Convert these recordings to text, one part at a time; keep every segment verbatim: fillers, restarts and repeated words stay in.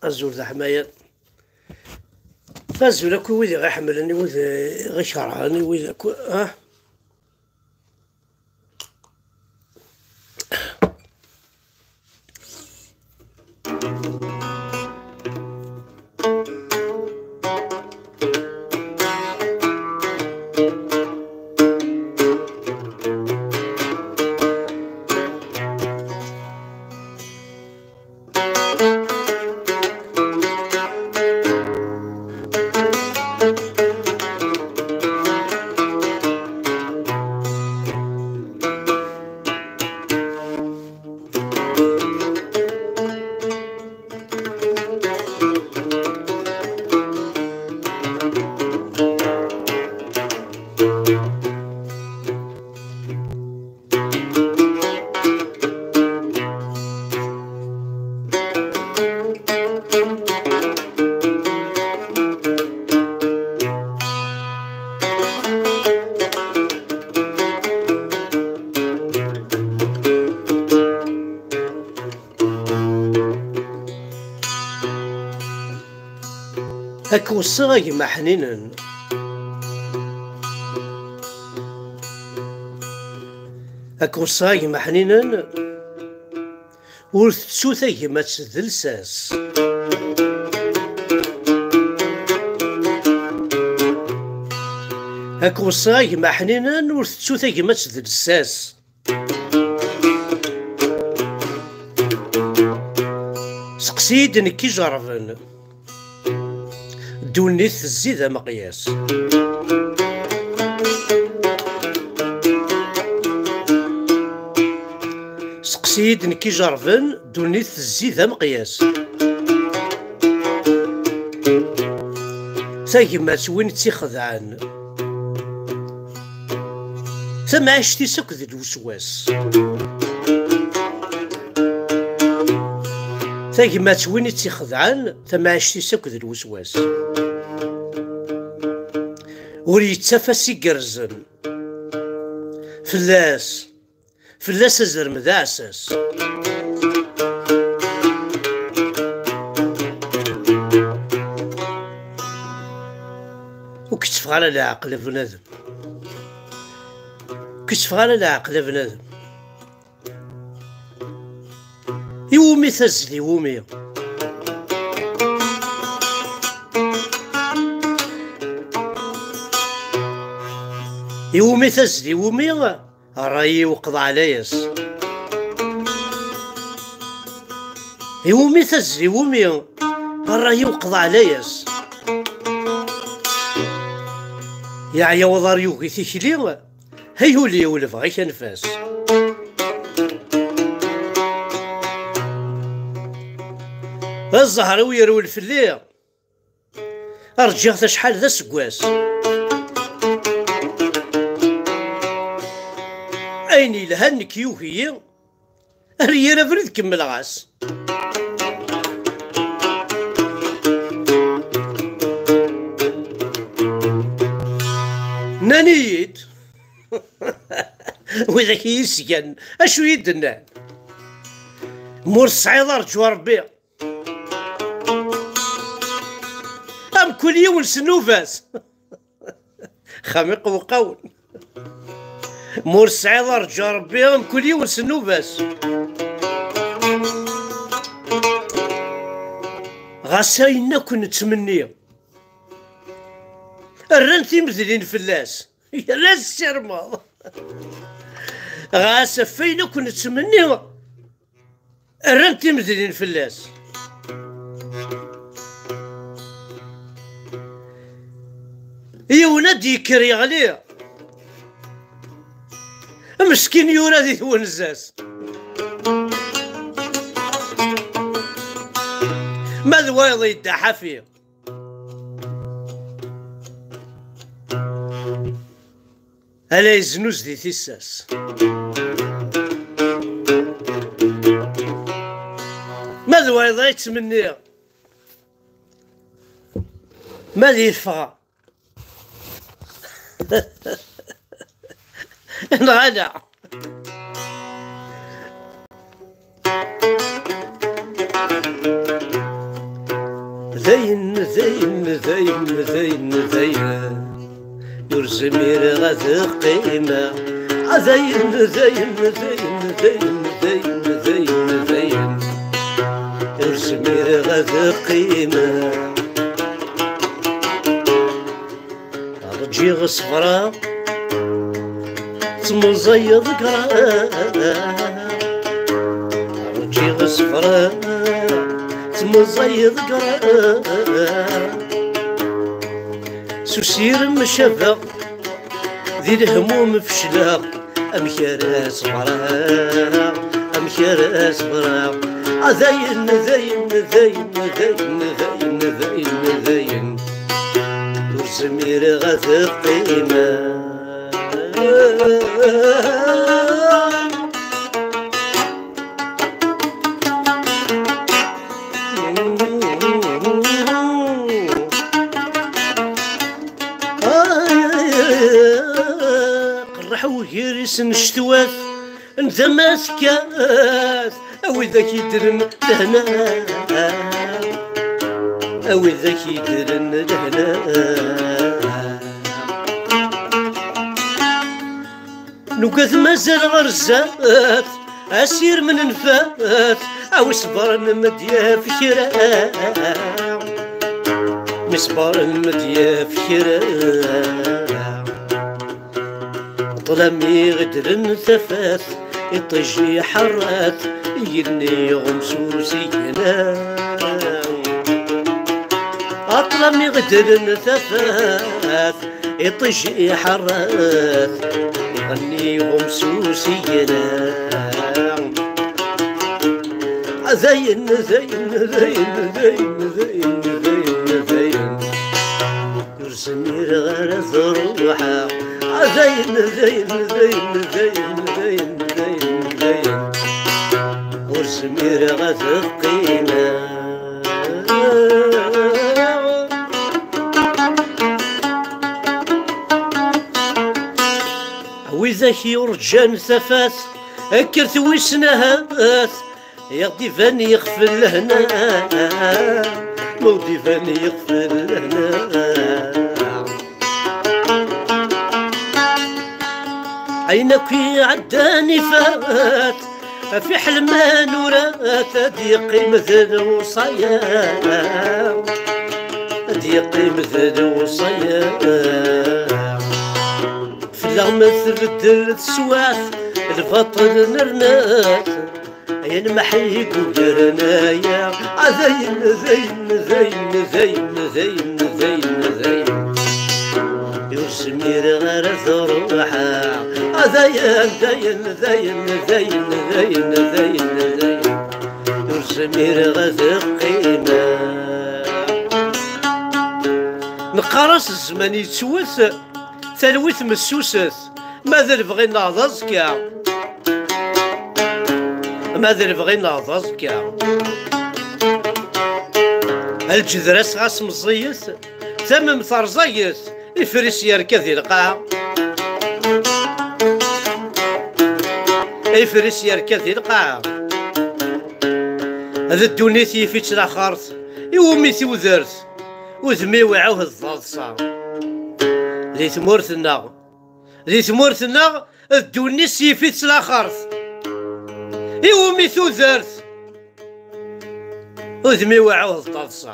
Azul d aḥmayan. Azul akk i wid i ɣ-iḥemmlen, i wid i ɣ-ikerhen, i wid akk, ah. Ad k-weṣṣiɣ a gma ḥninen. Ad k-weṣṣiɣ a gma ḥninen. Ur tettu tagmat d lsas. Ad k-weṣṣiɣ a gma ḥninen, ur tettu tagmat d lsas. Seqsi-yi-d nekk ijerrben. Ddunit tezzi d ameqyas. Seqsi-yi-d nekk ijerrben, ddunit tezzi d ameqyas. Tagmat win tt-ixedɛen. Tamɛict-is akk d lweswas. Tagmat win i tt-ixedɛen, tamɛict-is akk d lweswas. Ur yettaf ass igerrzen. Fell-as, fell-as azrem d aɛessas. Ur k-itteffeɣ ara leɛqel a bunadem. Ur k-itteffeɣ ara leɛqel a bunadem. Iwumi tazzel iwumi? Iwumi tazzel iwumi? Ṛṛay-iw qḍeɛ layas. Iwumi tazzel iwumi? Ṛṛay-iw qḍeɛ layas. Yeɛya uḍar yugi tikli. Hey ul-iw lebɣi-k anef-as. Zzher-iw yerwel fell-i. Rǧiɣ-t acḥal d aseggas. Ayen yelhan nekk yugi-yi. Ar yir abrid kemmleɣ-as. Nnan-iyi-d widak i yi-sgan, acu i yi-d-nnan? Ma ur tesɛiḍ, rǧu Ṛebbi. Amkul yiwen s nnuba-s. Xam iqewqawen. Ma ur tesɛiḍ, rǧu Ṛebbi, amkul yiwen s nnuba-s. Ɣas ayen akk nettmenni, rran timedlin fell-as. Yerra-s ssirmeḍ. Ɣas ɣef wayen akk nettmenni, rran timedlin fell-as. Yiwen ad d-yekker yeɣli. Meskin yura di twenza-s. Ma d wayeḍ yedda ḥafi. Ala yeznuz di tissas. Ma d wayeḍ ay ttmenniɣ, ma d yeffeɣ. Neɣ ala. Dayen, dayen, dayen, dayen, dayen. Ur zmireɣ ad qqimeɣ. Ah, dayen, dayen, dayen, dayen, dayen, dayen, dayen. Ur zmireɣ ad qqimeɣ. Rǧiɣ, ṣebreɣ, ttmuẓayeɣ deg ṛṛay. Rǧiɣ, ṣebreɣ, ttmuẓayeɣ deg ṛṛay. S usirem cabeɣ, di lehmum fecleɣ. Amek ara ṣebreɣ, amek ara ṣebreɣ? Ah, dayen, dayen, dayen, dayen, dayen, dayen, dayen. Ur zmireɣ ad qqimeɣ. Qerreḥ ugris n ccetwat, n tama tekkat, a widak yeddren lehna, a widak yeddren lehna. Nugad mazal ɣer zdat, asirem n nfat, a wi ṣebren ma d-yaf kra, mi ṣebren ma d-yaf kra. Ṭṭlam iɣeddren tafat, iṭij iḥerrat, igenni iɣum s usigna. Aṭṭlam iɣeddren tafat, iṭij iḥerrat, igenni iɣum s usigna. Dayen, dayen, dayen, dayen, dayen, dayen, dayen. Ur zmireɣ ara ad ruḥeɣ. Ah, dayen, dayen, dayen, dayen, dayen, dayen, dayen. Ur zmireɣ ad qqimeɣ. Widak yurǧan tafat, kkret wissen ahat. Yaɣ-d-iban yexfel lehna, ma ur d-iban yexfel lehna. Ayen akk iɛeddan ifat, fiḥel ma nurat, ad yeqqim d lewṣaya, ad yeqqim d lewṣaya. Fell-aɣ ma tbeddel teswiɛt, lbaṭel nerna-t. Ay anemḥi yegugren aya. Ah, dayen, dayen, dayen, dayen, dayen, dayen, dayen. Ur zmireɣ ara ad ruḥeɣ. Ah, dayen, dayen, dayen, dayen, dayen, dayen, dayen. Ur zmireɣ ad qqimeɣ. Neqqar-as zzman yettwet, talwit messuset. Ma d lebɣi-nneɣ d aẓekka, ma d lebɣi-nneɣ d aẓekka. Lǧedra-s ɣas meẓẓiyet, tamemt rẓaget, ifris yerka di lqaɛa. Ifris yerka di lqaɛa. D ddunit yif-itt laxert, iwumi tudert, udem-iw iɛuhed d aḍsa. Di tmurt-nneɣ, di tmurt-nneɣ, ddunit yif-itt laxert, iwumi tudert, udem-iw iɛuhed d aḍsa.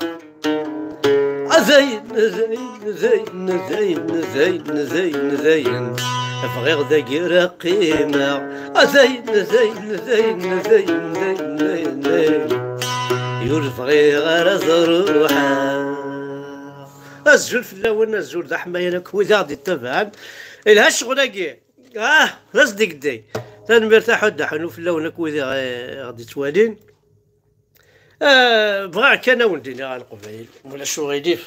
Dayen, dayen, dayen, dayen, dayen, dayen, dayen. Bɣiɣ dagi ara qqimeɣ. Dayen, dayen, dayen, dayen, dayen, dayen, dayen. Ur bɣiɣ ara ad ruḥeɣ. Azul fell-awen, azul d aḥmayan akk wid aɣ-d-ittabaɛen. Ilha ccɣel-agi. Ah, d asdegdeg. Tanemmirt a Ḥud Aḥunu fell-awen akk wid i ɣ-, i ɣ-d-ittwalin. Ah, bɣiɣ kan ad wen-d-iniɣ a Leqbayel, ma ulac uɣilif.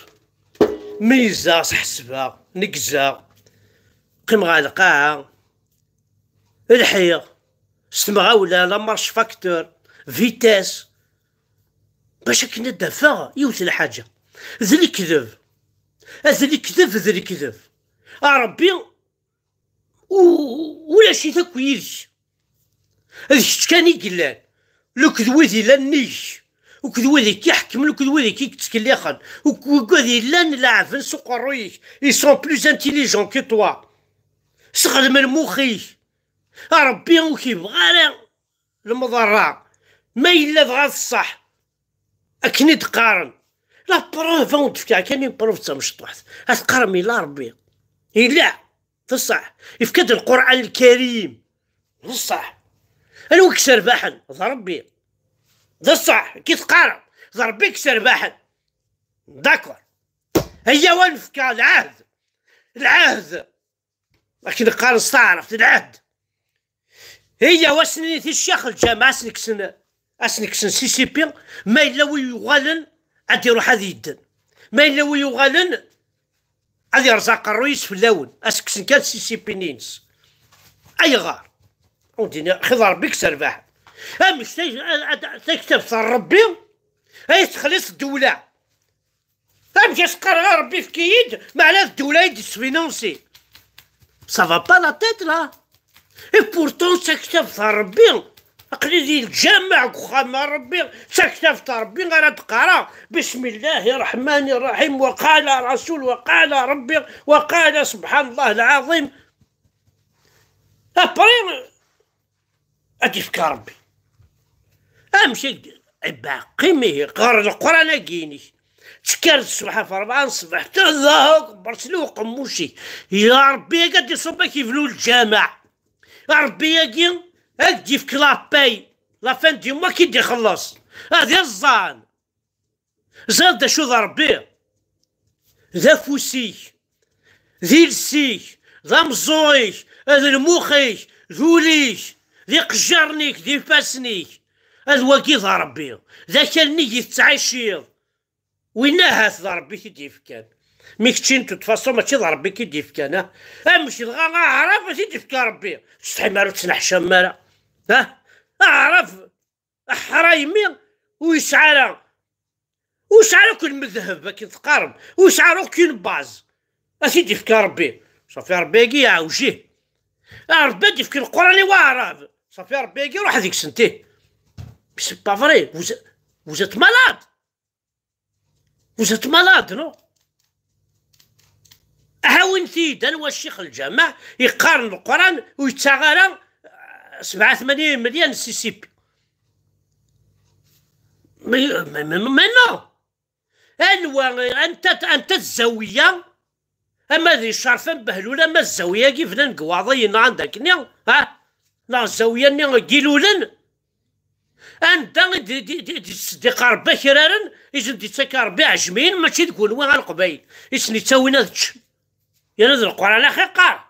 Meyyzeɣ, sḥesbeɣ, neggzeɣ, qqimeɣ ɣer lqaɛa, lḥiɣ s temɣawla, la marche facteur, vitesse, bac akken ad d-afeɣ yiwet n lḥaǧa. D lekdeb. D lekdeb, d lekdeb. A Ṛebbi, u-, ulac-it akk yid-k. D kečč kan i yellan. Lekdeb wid yellan nnig-k. Uked wid i k-iḥekmen, uked wid i k-yettkellixen, uked wid yellan leɛben s uqerruy-ik, ils sont plus intelligents que toi. Sexdem lmux-ik. Ṛebbi ur k-ibɣi ara lemḍerra. Ma yella dɣa d ṣṣeḥ, akken i d-qqaren, la preuve, ad wen-d-fkeɣ kan une preuve d tamecṭuḥt. Ad teqqarem yella Ṛebbi. Yella. D ṣṣeḥ. Yefka-d Lqur'an Lkarim. D ṣṣeḥ. Anwa i yesserbaḥen? D Ṛebbi. D ṣṣeḥ. Ki teqqarem? D Ṛebbi i yesserbaḥen. D'accord. Aya wa nefka lɛahd. Lɛahd. Akken qqaren s taɛrabt, lɛahd. Aya wa s-nini i ccix lǧameɛ, a s-nekksen, a s-nekksen C C P, ma yella wi yuɣalen ad iruḥ ad yedden. Ma yella wi yuɣalen ad yerẓ aqerruy-is fell-awen, a s-kksen kan C C P-nni-ines. Ayɣer? Ur d-ini, xi d Ṛebbi i yesserbaḥen. Amek ta-, a-, a-, taktabt n Ṛebbi ay texlis ddewla? Amek as-qqareɣ a Ṛebbi efk-iyi-d, meɛna d ddewla i d-yesfinansi? Ça va pas la tête, là. Et pourtant, d taktabt n Ṛebbi. Aql-i di lǧameɛ deg uxxam n Ṛebbi, d taktabt n Ṛebbi ara d-qqareɣ. بسم الله الرحمن الرحيم، وقال رسول، وقال ربي، وقال سبحان الله العظيم. Après, ad d-ifk Ṛebbi. Amek i d-, ibeɛqim ihi, ɣer Leqran-agi-inek. Tekker ṣṣbeḥ ɣef rebɛa n ṣṣbeḥ, Allahu akbar, sli uqemmuc-ik. Ya Ṛebbi, agi ad d-iṣubb ad k-ibnu lǧameɛ. Ṛebbi-agi ad k-d-ifk la paix. La fin du mois ad k-id-ixelleṣ. Ad iẓẓan. Ẓriɣ d acu d Ṛebbi. D afus-ik, d iles-ik, d ameẓẓuɣ-ik, d lmux-ik, d ul-ik, d iqejjaren-ik, d ifassen-ik. Ad wagi d Ṛebbi. D akal-nni i tettɛiciḍ. Winna ahat d Ṛebbi i t-id-yefkan. Mi kečči n toute façon mačči d Ṛebbi i k-id-yefkan, ah. Amek dɣa aɛrab ad t-id-yefk Ṛebbi? Tsetḥim ara ur tettneḥcamem ara. Ah? Aɛrab aḥraymi ur yesɛi ara, ur yesɛi ara akk lmedheb akken teqqarem, ur yesɛi ara akk une base. Ad t-id-yefk Ṛebbi. Ṣafi Ṛebbi-agi yeɛwej-ih. Ṛebbi ad d-yefk Leqran i waɛrab. Ṣafi Ṛebbi-agi ruḥ deg-sent ih. C'est pas vrai. Vous, vous êtes malade. Vous êtes malade, non? Ɛawin-t-id, anwa ccix lǧameɛ yeqqaren Leqran ur yettaɣ ara, eh, sebɛa tmanya imelyan C C P. Mais, mais, mais, mais non! Anwa, anta, anta zzawiya, ama di Ccerfa n Behlul, ama zzawiya-agi bnan deg Waḍiyen neɣ anda akkenni, ha? Neɣ zzawiya-nni n Yilulen? Anda i d-, d-, d-, d-yettseddiq Ṛebbi akraren, i sen-d-yettak Ṛebbi ɛejmiyen, mačči d kunwi a Leqbayel i sen-ittawin ad ččen. Yerna d Leqran axir qqaren.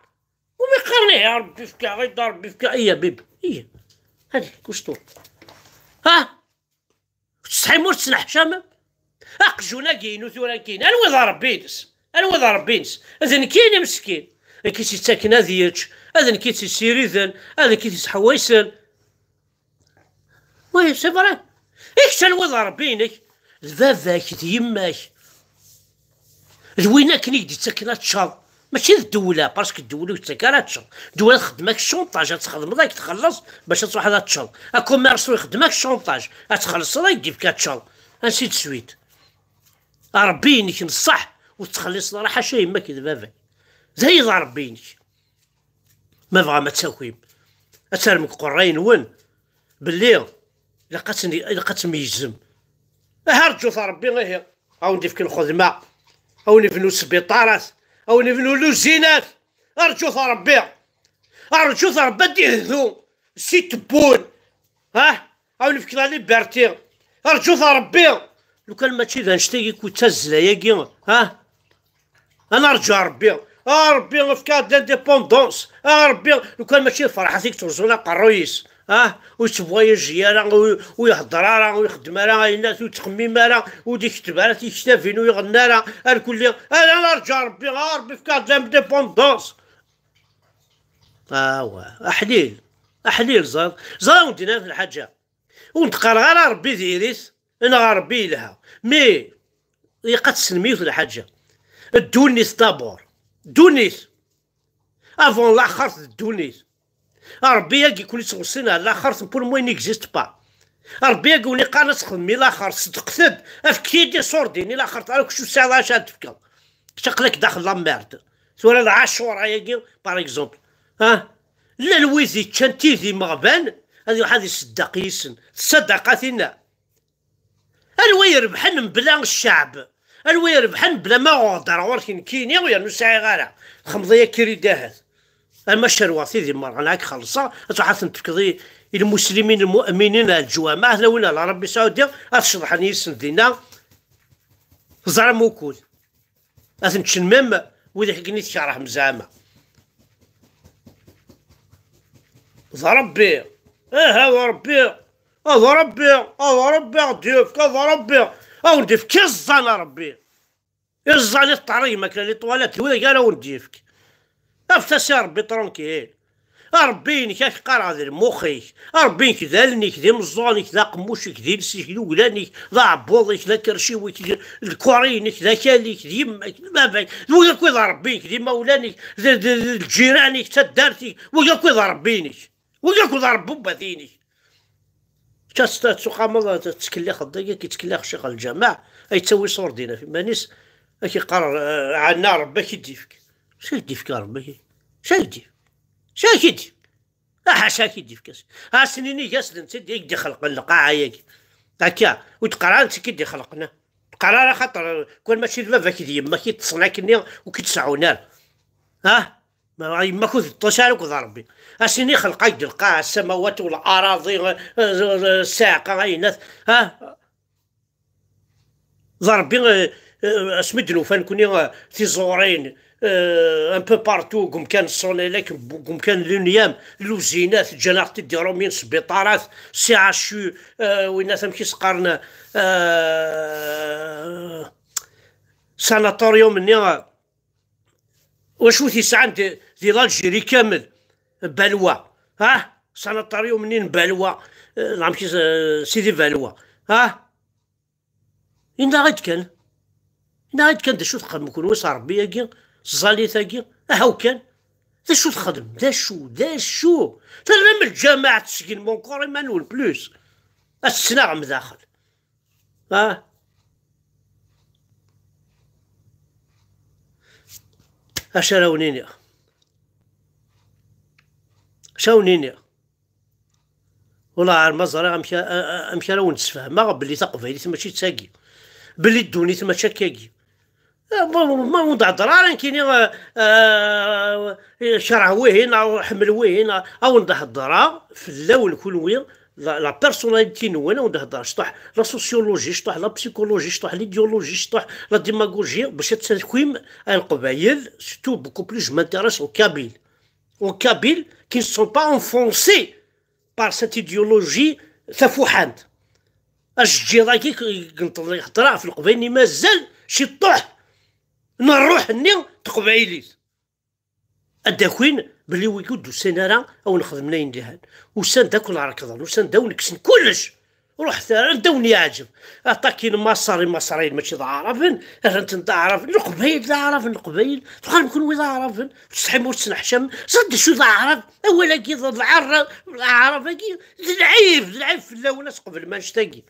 Umi qqaren ihi a Ṛebbi efk-aɣ-id, a Ṛebbi efk-aɣ, iya bib, iya. Hadi, kuc tura. Ha? Ur tsetḥim ur tettneḥcamem? Aqjun-agi-inu tura nekkini, anwa i d Ṛebbi-ines? Anwa i d Ṛebbi-ines? D nekkini meskin. D nekk i s-yettaken ad yečč, d nekk i t-yessiriden, d nekk i t-yesḥewwisen. Oui, c'est vrai. I kečč anwa i d Ṛebbi-inek? D baba-k, d yemma-k. D win akken i k-d-yettaken ad teččeḍ. Mačči d ddewla, parce que ddewla ur yettak ara ad teččeḍ. Ddewla txeddem-ak cchonṭaj, ad txedmeḍ ad k-txelleṣ bac ad truḥeḍ ad teččeḍ. Akummerṣu ixeddem-ak cchonṭaj, ad txellṣeḍ ad k-d-yefk ad teččeḍ. Ainsi de suite. Ṛebbi-inek n ṣṣeḥ, ur tettxelliṣeḍ ara ḥaca yemma-k d baba-k. D ay d Ṛebbi-inek. Ma bɣam ad takim, ad tarem deg uqerray-nwen belli ilaq ad ten-, ilaq ad tmeyyzem. Aha, rǧut Ṛebbi ihi, a wen-d-ifk lxedma, a wen-ibnu sbiṭarat, a wen-ibnu luzinat. Rǧut Ṛebbi. Rǧut Ṛebbi ad d-ihdu si tewwun. Ha? A wen-ifk la liberté. Rǧut Ṛebbi. Lukan mačči d annect-agi ku d tazzla-agi, ha? Ad nerǧu Ṛebbi. A Ṛebbi, efk-aɣ-d l'indépendance. A Ṛebbi, lukan mačči d Ferḥat i yettruzun aqerruy-is, ha? Ur yettbwayaji ara, ur, ur ihedder ara, ur ixeddem ara ayen, ur yettxemmim ara, ur d-iketteb ara tiktabin, ur iɣenna ara, arkulli. Ad nerǧu Ṛebbi, a Ṛebbi, efk-aɣ-d l'indépendance. Awa, aḥlil, aḥlil, ẓer, ẓer, ur d-nniɣ lḥaǧa. Ur d-qqareɣ ara Ṛebbi diri-t, neɣ Ṛebbi yelha. Mais, ilaq ad tessnem yiwet n lḥaǧa. Ddunit d'abord. Ddunit. Avant laxert d ddunit. Ṛebbi-agi kun-ittɣessin ar laxert, pour moi, il n'existe pas. Ṛebbi-agi wen-iqqaren ad txedmem i laxert, ṣeddqet-d, efket-iyi-d iṣurdiyen i laxert, ara kečč ur tesɛiḍ ara acu ad d-tefkeḍ. Kečč aql-ak daxel la merde. Tura lɛacura-agi, par exemple. Ha? Llan wid yeččan tidi meɣban, ad iruḥ ad iṣeddeq yis-sen. D ṣṣadaqa tinna. Anwa irebḥen mebla cceɛb? Anwa irebḥen mebla ma ɣur-d ar ɣur-k nekkini, yernu sɛiɣ ara? Xemḍ-iyi akka ahat. Ama cerweɣ tidi merɣen, ad k-xellṣeɣ, ad truḥ ad ten-tefkeḍ i, i lmuslimin lmu'minin ar leǧwameɛ, ad ten-awin ar Ṛebbi Saɛudi, ad ceḍḥen yis-sen dinna. Teẓram wukud? Ad ten-ččen même wid akken i tkeṛhem zeɛma. D Ṛebbi. Aha, d Ṛebbi. A d Ṛebbi, a d Ṛebbi, a ɣ-d-yefk, a d Ṛebbi. A wen-d-yefk iẓẓan a Ṛebbi. Iẓẓan i teṭṭerrigem akken les toilettes, d widak ara wen-d-yefk. Afet-as i Ṛebbi tranquille. A Ṛebbi-inek, ad k-qqareɣ d lmux-ik. A Ṛebbi-inek d allen-ik, d imeẓẓuɣen-ik, d aqemmuc-ik, d iles-ik, d uglan-ik, d aɛebbuḍ-ik, d akerciw-ik, d lkuri-inek, d akal-ik, d yemma-k, d baba-k. D wid akk i d Ṛebbi-inek, d imawlan-ik, d, d, d lǧiran-ik, d taddart-ik. Wid akk i d Ṛebbi-inek. Wid akk d rebbubat-inek. Kkas tettuqameḍ tettkellixeḍ dagi, ad k-yettkellix ccix lǧameɛ, ad yettawi ṣurdin ɣef iman-is, ad k-yeqqar, eh, ɛanna Rebbi ad k-id-yefk. Acu ad k-d-yefk Rebbi? Acu ad k-d-yefk? Acu ad k-id-yefk? Aha, acu ad k-id-yefk? Asen-ini-as d netta i k-d-ixelqen lqaɛa-agi. Akka, ur d-qqar ara netta i k-id-ixelqen. Ur d-qqar ara, xaṭer kwan mačči d baba-k d yemma-k i ṭṭsen akkenni ur k-id-seɛɛun ara. Ha? Ma yemma-k ur teṭṭes ara akked Ṛebbi. Asin ixelq-ak-d lqaɛa, ssamawat, wal araḍi, eh, eh, eh, ssiɛqa, ayennat, ha? D Ṛebbi, eh, eh, asmi d-nufa nekni, eh, tiẓurin, eh, un peu partout, deg umkan Soleil, deg umkan Luniam, luzinat, ǧǧan-aɣ-t-id Iṛumyen, sbiṭarat, C H U, eh, winat amek i s-qqaren, eh, sanatorium-nni, eh, Wacu t-yesɛan di, di l'Algérie kamel? Balwa, ha? Sanatorium-nni n Balwa, eh, neɣ amek is-, eh, Sidi Balwa, ha? Inna-ɣ-d kan. Inna-ɣ-d kan d acu txedmem kunwi s Ṛebbi-agi, s ẓẓallit-agi. Ahaw kan. D acu txedmem? D acu? D acu? Terram lǧameɛ, tessegnum encore iman-nwen plus. Ad tettnaɣem daxel. Ah. Acu ara wen-iniɣ? Acu ara wen-iniɣ? Wala ar ma ẓriɣ amek a-, a-, amek ara wen-d-sfehmeɣ belli taqbaylit mačči d tagi. Belli ddunit mačči akkagi. Ah, ma, ma wen-d-heddreɣ ara nekkini, ah, ah, kerheɣ wihin, ah, ḥemmel wihin, ah, a wen-d-heddreɣ fell-awen kunwi, la, la personnalité-nwen, a wen-d-heddreɣ cṭuḥ la sociologie, cṭuḥ la psychologie, cṭuḥ l'idéologie, cṭuḥ la démagogie, bac ad takwim a Leqbayel, surtout beaucoup plus je m'intéresse aux Kabyles. Aux Kabyles qui ne sont pas enfoncés par cette idéologie tafuḥant. Ajeǧǧiḍ-agi i yenṭeḍ ihedder ɣef Leqbayel-nni mazal ciṭṭuḥ n ṛṛuḥ-nni n teqbaylit. Ad d-akin belli wigi ur d-usan ara a wen-xedmen ayen yelhan. Usan-d ad ken-rekḍen, usan-d a wen-kksen kullec. Ruḥet ar anda wen-yeɛǧeb. Aṭakin Maṣer, Imaṣriyen mačči d Aɛraben, rran-ten d Aɛraben. Leqbayel d Aɛraben, Leqbayel. Tuɣalem kunwi d Aɛraben. Ur tsetḥim, ur tettneḥcam. Ẓer d acu d Aɛrab. Awal-agi d lɛar-, Aɛrab-agi d lɛib, d lɛib fell-awen ad tqeblem annect-agi.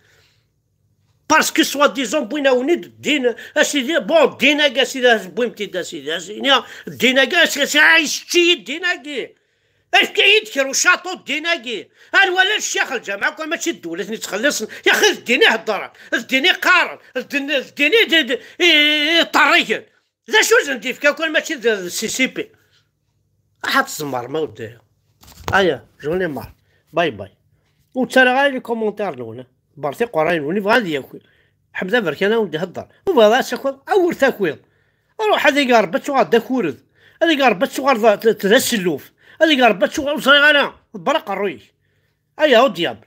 Parce que soi-disant wwin-awen-id ddin, a sidi, bon, ddin-agi, a sidi, wwim-t-id, a sidi, a sidi, ddin-agi, a sidi, a sidi, a, yessečč-iyi ddin-agi. Efk-iyi-d kra ucaṭu ddin-agi. Ar wala ccix lǧameɛ, akk mačči d ddwel i ten-ittxelliṣen. Yaxi d ddin i heddren, d ddin i qqaren, d ddin, d ddin i d, d, i, i ṭṭerrigen. D acu i sen-d-yefka akk mačči d, d C C P? Ahat tzemrem a weddi. Aya, j'en ai marre. Bye bye. Ur ttaraɣ ara les commentaires-nwen. Bertiq ṛṛay-nwen, yebɣa ad yaki. Ḥmed Aberkan a wen-d-ihedder. Ur bɣiḍ ara ad takiḍ, a wer takiḍ. Ruḥ ad ig Ṛebbi ad tuɣal d akured. Ad ig Ṛebbi ad tuɣal d, d, d aselluf. Ad ig Ṛebbi ad tuɣal ur ẓriɣ ara. Ḍebber aqerruy-ik. Aya, au diable.